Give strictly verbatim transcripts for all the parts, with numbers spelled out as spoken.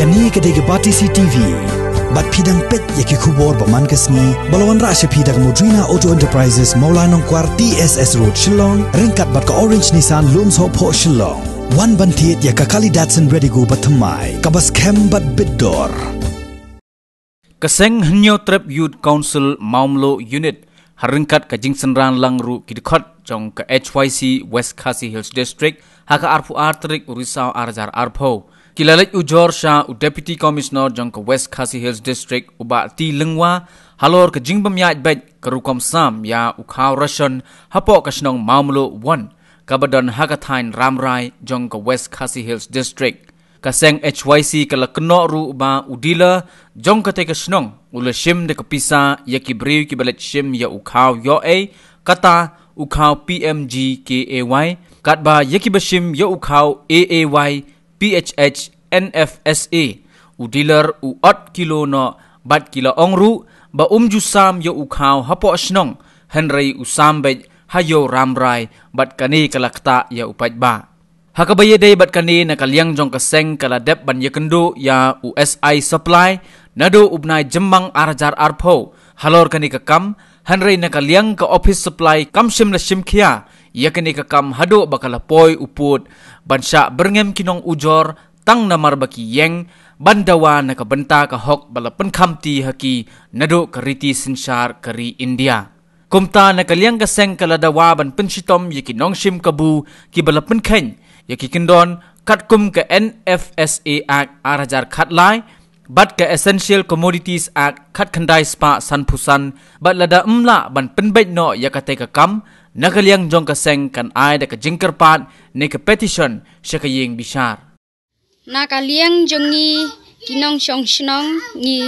Kane ka dei ka Batesi TV. Bad phi dang peit ïa ki khubor ba man ka sngi ba la wanrah sha phi da ka Modrina Auto Enterprises, Mawlai Nongkwar, T S S Road, Shillong, ryngkat bad ka Orange Nissan, Lumsopho, Shillong. Wan ban thied ïa ka Kali Datsun Redigo ba thymmai, kaba skhem bad bit dor. Ka seng Hynñiewtrep Youth Council Mawmluh Unit, ha ryngkat ka jingsynran lang ruh ki dkhot jong ka H Y C West Khasi Hills District, ha ka arphew ar tarik u Risaw ar hajar arphew, ki la leit ujor sha u Deputy Commissioner jong ka West Khasi Hills District, u Bah T Lyngwa, halor ka jingbym ïaid beit ka rukom sam ïa u khaw ration hapoh ka shnong Mawmluh One, kaba don ha ka thaiñ Rambrai jong ka West Khasi Hills District. Ka seng H Y C ka la kynnoh ruh ba u dealer jong katei ka shnong u la shim da ka pisa ïa ki briew kiba leit shim ïa u khaw ïoh ei, kata u khaw P M G K A Y, katba ïa kiba shim ïa u khaw A A Y, P H H, N F S A, u dealer u ot kilo noh, bad ki la ong ruh ba um ju sam ïa u khaw hapoh shnong, hynrei u sam beit ha ïew Rambrai, bad kane ka la ktah ïa u paidbah. Ha kaba ïadei bad kane, na ka liang jong ka seng ka la dep ban ïakynduh ïa u S I Supply naduh u bnai Jymmang ar hajar arphew halor kane ka kam, hynrei na ka liang ka office supply kam shym la shim khia ïa kane ka kam haduh ba ka la poi u pud ban shah byrngem ki nong ujor, tang namar ba ki ïeng ban dawa na ka bynta ka hok ba la pynkhamti ha ki naduh ka riti synshar ka ri India. Kumta na ka liang ka seng ka la dawa ban pynshitom ïa ki nongshim kabu kiba la pynkheiñ ïa ki kyndon katkum ka N F S A Act ar hajar khatlai bad ka Essential Commodities Act khatkhyndai spah sanphew san, bad lada ym lah ban pynbeit noh ïa katei ka kam, na ka liang jong ka seng kan ai da ka jingkyrpad ne ka petition sha ka ïing bishar. Na ka liang jong ngi ki nongshong shnong, ngi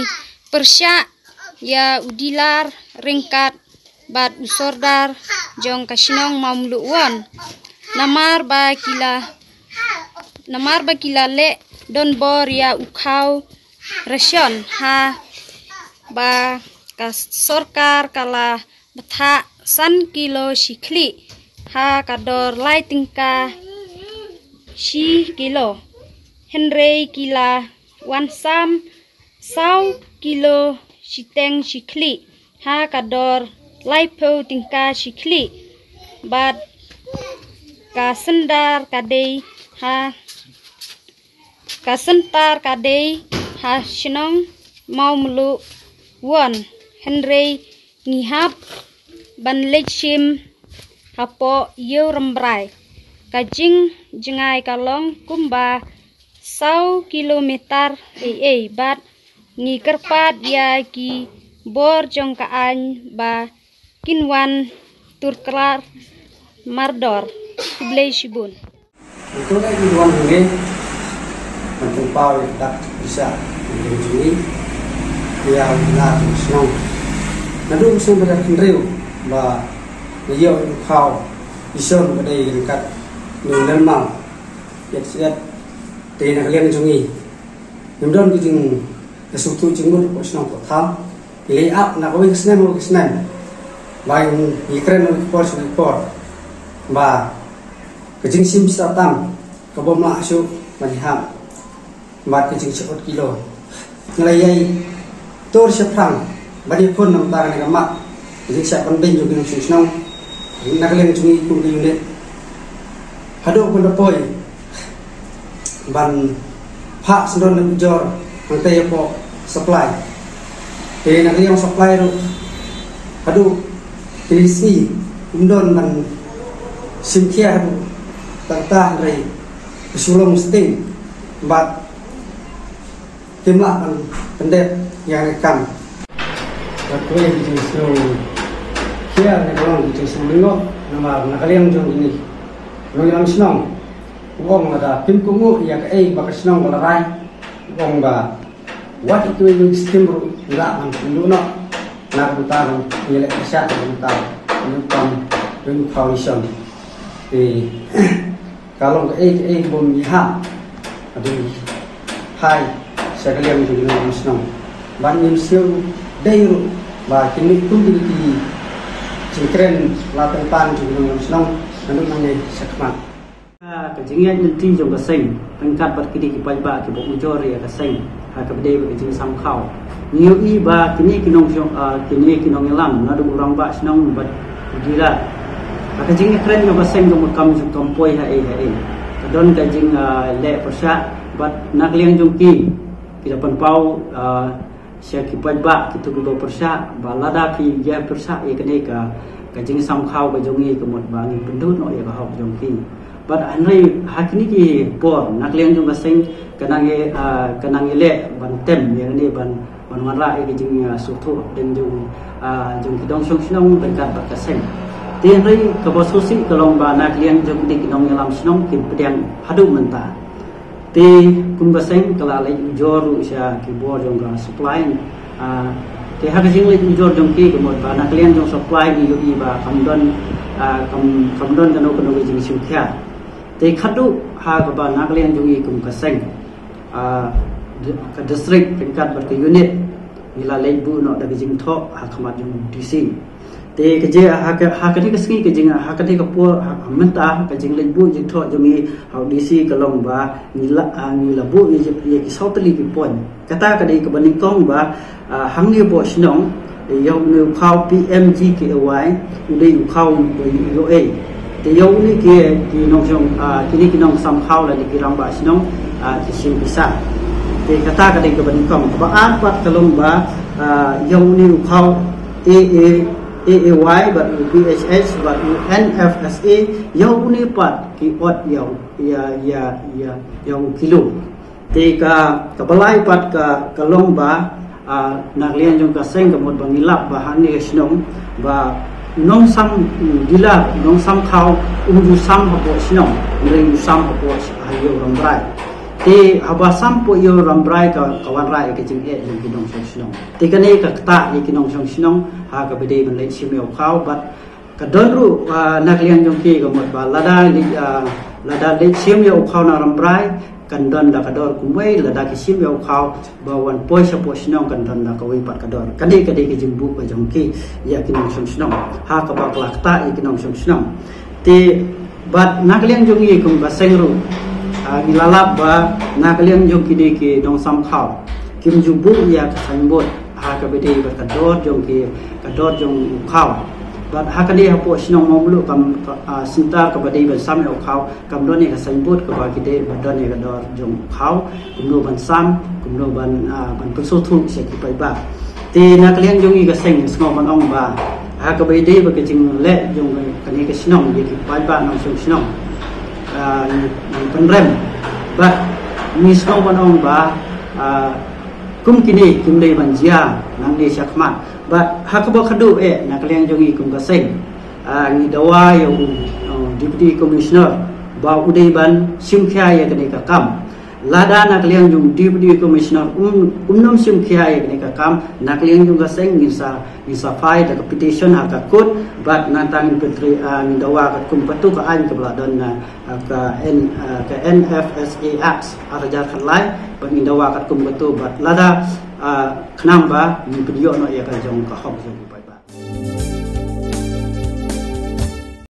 pyrshah ïa u dealer ryngkat bad u sordar jong ka shnong Mawmluh One. Namar ba ki la, namar ba ki la leh donbor ïa u khaw ration, ha ba ka sorkar ka la bthah san kilo shi khlieh ha ka dor lai tyngka shi kilo. Hynrei ki la wan sam saw kilo shiteng shi khlieh ha ka dor laiphew tyngka shi khlieh. Bad ka syntar ka dei ha, ka syntar ka dei ha shnong Mawmluh One, hynrei ngi hap ban leit shim hapoh ïew Rambrai. Ka jingjngai ka long kumba saw kilometer ei ei, bad ngi kyrpad ïa ki bor jong ka aiñ ba kin wan turklar mardor. Khublei shibun. Ngi kyrpad ïa ki wan hangne ban pynpaw ïa ka dak ka pisa ka ïing jong ngi, ïa u na ka shnong. Naduh ka shnong ba ka khynriew ba ngi ïoh ïa u khaw ration ba dei ryngkat u nongmynmal. Ïa ka shet te na ka liang jong ngi ngim don ka jing, ka sngewthuh jingmut hapoh shnong hapoh thaw. Ngi leit ap na kawei ka snem ha kawei ka snem, ba ngi kren na kawei ka por sha kawei ka por, ba ka jingshim pisa tam ka bym lah shuh ban ïahap bad ka jingshah ot kilo. Ngi la ïai tur shaphrang ban ïakhun na ka bynta kane ka mat ka jingshah pynbeiñ jong ki nongshong shnong na ka liang jong ngi kum ka unit. Haduh ban da poi ban phah syndon na ka jor hangtei hapoh supply. Te na ka liang supply ruh haduh kine ki sngi ym don ban shim khia haduh katta, hynrei ka shu long sting bad kim lah ban pyndep ïa ka kam. Bad kawei ka jingsngew khia ne ka long ka jingsngew lyngngoh namar na ka liang jong kine ki nongïalam shnong, u ong lada kim kohnguh ïa kaei ba ka shnong ka la rai, u ong ba wat ïa kiwei kiwei ki skim ruh ngi lah ban pynduh noh na ka bynta ban ïaleh pyrshah na ka bynta ban pyndonkam ïa u khaw ration. Te ka long kaei kaei bym ïahap, ka dei hai sha ka liang jong ki nongïalam shnong. Bad ngim sngew dei ruh ba kine kum kine ki jingkren la tang pan jong ki nongïalam shnong naduh nangne shakhmat. Ka jingïaid lynti jong ka seng ryngkat bad kine ki paidbah kiba ujor ïa ka seng ha kaba dei bad ka jingsam khaw. Ngi ïohi ba kine ki nong, ah, kine ki nongïalam naduh u rangbah shnong bad u dealer, ha ka jingïakren jong ka seng ka mut kam ju kam poi ha ei ha ei. Ka don ka jing, ah, leh pyrshah bad na ka liang jong ki, ki da pynpaw, ah, sha ki paidbah kito kiba pyrshah ba lada ki ïa pyrshah ïa kane ka, ka jingsam khaw ka jong ngi ka mut ba ngin pynduh noh ïa ka hok jong ki. Bad hynrei ha kine ki por na ka liang jong ka seng ka nang ïa, ah, ka nang ïaleh ban tem ïa kane ban, ban wanrah ïa ka jing, ah, sngewthuh hapdeng jong, ah, jong ki nongshong shnong ryngkat bad ka seng. Te hynrei kaba sngewsih ka long ba na ka liang jong kine ki nongïalam shnong kim pdiang haduh mynta. Te kum ka seng ka la leit ujor ruh sha ki bor jong ka supply. Ah, te ha ka jingleit ujor jong ki ka mut ba na ka liang jong supply ngi ïohi ba kam don, ah, kam, kam don kano kano ka jingshim khia. Te khadduh ha kaba na ka liang jong ngi kum ka seng, ah, di-, ka district ryngkat bad ka unit ngi la leit buh noh da ka jingthoh ha khmat jong D C. Te ka jing ha ka, ha kane ka sngi ka jing, ha kane ka por, ha, ha mynta ka jingleit buh jingthoh jong ngi ha u D C ka long ba ngi la, ah, ngi la buh ïa, ïa ki saw tylli ki point. Kata ka dei kaba nyngkong ba, ah, hangne hapoh shnong ïa une u khaw P M G K A Y u dei u khaw ba ïoh ei. Te ïa une ki, ki nongshong, ah, kine ki nongsam khaw lane ki rangbah shnong, ah, ki shim pisa. Te kata ka dei kaba nyngkong. Kaba ar pat ka long ba, ah, ïa une u khaw A A, A A Y bad u P H H bad u N F S A, ïa une pat ki ot ïa, ïa, ïa, ïa, ïa u kilo. Te ka, kaba lai pat ka, ka long ba, ah, na ka liang jong ka seng ka mut ba ngi lap ba hangne ka shnong ba nongsam, mm, dealer, nongsam khaw um ju sam hapoh shnong, hynrei u sam hapoh sh-, ha Ïew Rambrai. Te haba sam hapoh Ïew Rambrai ka, ka wanrah ïa ka jingeh jong ki nongshong shnong. Te kane ka ktah ïa ki nongshong shnong ha kaba dei ban leit shim ïa u khaw bad ka don ruh, ah, na ka liang jong ki ka mut ba lada leit, ah, lada leit shim ïa u khaw na Rambrai kan don da ka dor kumwei, lada ki shim ïa u khaw ba wan poi shapoh shnong kan don da kawei pat ka dor. Ka dei, ka dei ka jingbuh ka jong ki ïa ki nongshong shnong ha kaba ka la ktah ïa ki nongshong shnong. Te bad na ka liang jong ngi kum ka seng ruh, ah, ngi la lap ba na ka liang jong kine ki nongsam khaw kim ju buh ïa ka signboard ha kaba dei bad ka dor jong ki, ka dor jong u khaw. Bad ha kane hapoh shnong Mawmluh kam, ka, ah, syntar kaba dei ban sam ïa u khaw kam don ïa ka signboard kaba ki dei ba don ïa ka dor jong u khaw, kumno ban sam, kumno ban, ah, ban pynsngewthuh sha ki paidbah. Te na ka liang jong ngi ka seng ngi sngew ban ong ba ha kaba dei bad ka jingleh jong kane ka shnong ïa ki paidbah nongshong shnong, ah, ngi, ngi pynrem. Bad ngi sngew ban ong ba, ah, kum kine kim dei ban jia nangne shakhmat. Bad ha kaba khadduh eh na ka liang jong ngi kum ka seng, ah, ngi dawa ïa u, uh, Deputy Commissioner ba u dei ban shim khia ïa kane ka kam. Lada na ka liang jong Deputy Commissioner um, um nym shim khia ïa kane ka kam, na ka liang jong ka seng ngin sa, ngin sa file da ka petition ha ka court bad nangta ngin pyntreikam, ah, ngin dawa katkum katu ka aiñ kaba la don na, ah, ka N, ah, ka N F S A Act ar hajar khatlai bad ngin dawa katkum katu bad lada, ah, khnang ba ngin pynïoh noh ïa ka jong ka hok jong